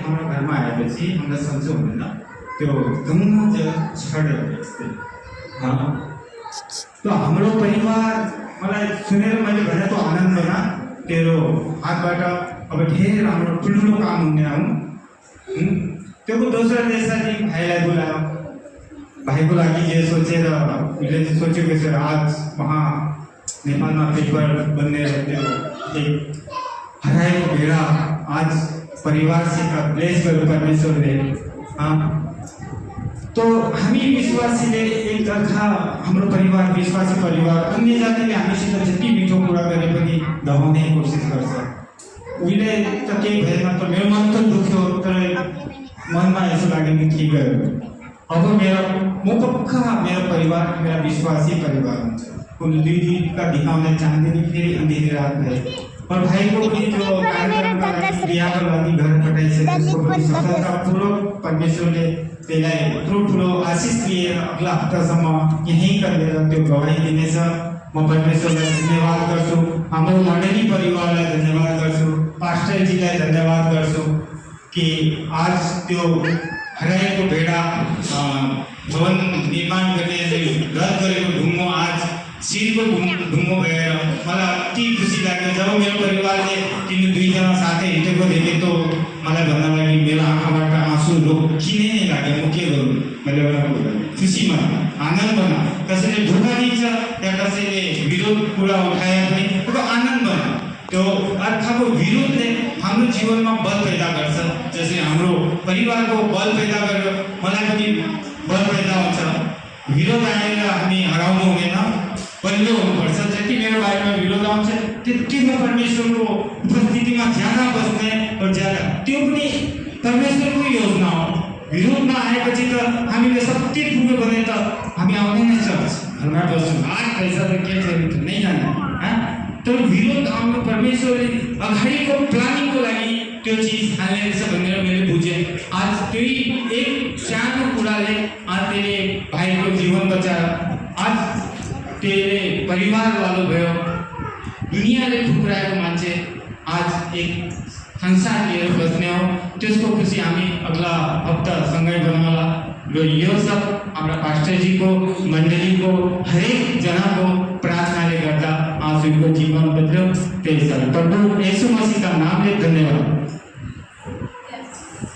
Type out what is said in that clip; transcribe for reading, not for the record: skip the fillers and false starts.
हाम्रो घरमा आएपछि हामीलाई सन्चो हुँदैन, त्यो गङ्गा छड्यो जस्तै। तो हाम्रो परिवार मलाई सुनेर मैले भनेको आनन्दमा तेरो हातबाट अब ढेर हाम्रो ठुल्ठुलो काम हुने हौँ। त्यो दोस्रो देशले भाइलाई बोलायो, भाइको लागि जे सोचेर उसले सोचेको छ आज वहाँ नेपालमा पेपर बन्ने त्यो एक हराएको भेडा आज परिवारसित ब्लेस गर्नु परमेश्वरले। तो हामी विश्वासीले एकतर्फा हाम्रो परिवार विश्वासी परिवार अन्य जातिले हामीसित जति मिठो कुरा गरे पनि दबाउने कोसिस गर्छ। उहिले त केही भएन, त मेरो मन त दुख्यो, तर मनमा यसो लाग्यो कि के गर्यो अब म पक्का मेरो परिवार मेरा विश्वासी परिवार हुन्छ। कुन दुई का दिखाउने चाहँदैन, फेरि अँधेरी रात भए और भाई को भी जो बिहाको लागि घर पठाइसकेको सफलतापूर्वक परमेश्वरले त्यसलाई ठुलो आशिष लिएर अग्ला हप्तासम्म यहीँ गरेर त्यो गवाई दिनेछ। म परमेश्वरलाई धन्यवाद गर्छु, हाम्रो मण्डली परिवारलाई धन्यवाद गर्छु, पास्टरजीलाई धन्यवाद गर्छु कि आज त्यो हराएको भेडा भवन निर्माण गर्ने रद्द गरेको ढुङ्गो आज शिरको ढुङ्गो भएर मलाई अति खुसी लाग्यो। जब मेरो परिवारले तिनी दुईजना साथै हिँडेको देखेँ त मलाई भन्दा लागि मेरो आँखाबाट आँसु रोकिने नै लाग्यो। म के गरौँ, मैले खुसीमा आनन्दमा कसैले धोका दिन्छ या कसैले विरोध कुरा उठाए पनि त्यो आनन्दमा त्यो अर्काको विरोधले हाम्रो जीवनमा बल पैदा गर्छ। जसरी हाम्रो परिवारको बल पैदा गर्यो, मलाई पनि बल पैदा हुन्छ। विरोध आएर हामी हराउनु हुँदैन, बलियो हुनुपर्छ। जति मेरो बारेमा विरोध आउँछ त्यति म परमेश्वरको उपस्थितिमा ज्यादा बस्ने और ज्यादा त्यो पनि परमेश्वरको योजना हो। विरोध नआएपछि त हामीले सत्य पुग्यो भने त हामी आउने नै चर्च घरमा बस्छौँ, आज पैसा त के छ नै जाने। तर विरोध आउनु परमेश्वरले अगाडिको प्लानिङको लागि त्यो चिज हाल्ने रहेछ भनेर मैले बुझेँ। आज त्यही एक सानो कुराले आज त्यसले भाइको जीवन बचायो, आज त्यसले परिवारवालो भयो। दुनियाँले ठुक्राएको मान्छे आज एक संसार लिएर बस्ने हो, त्यसको खुसी हामी अगला हप्ता सँगै बनाउला। र यो सब हाम्रा पास्टरजीको मण्डलीको हरेक जनाको प्रार्थनाले गर्दा आज उनको जीवन बदल्यो। त्यही प्रभु येशू मसीहका नामले धन्यवाद।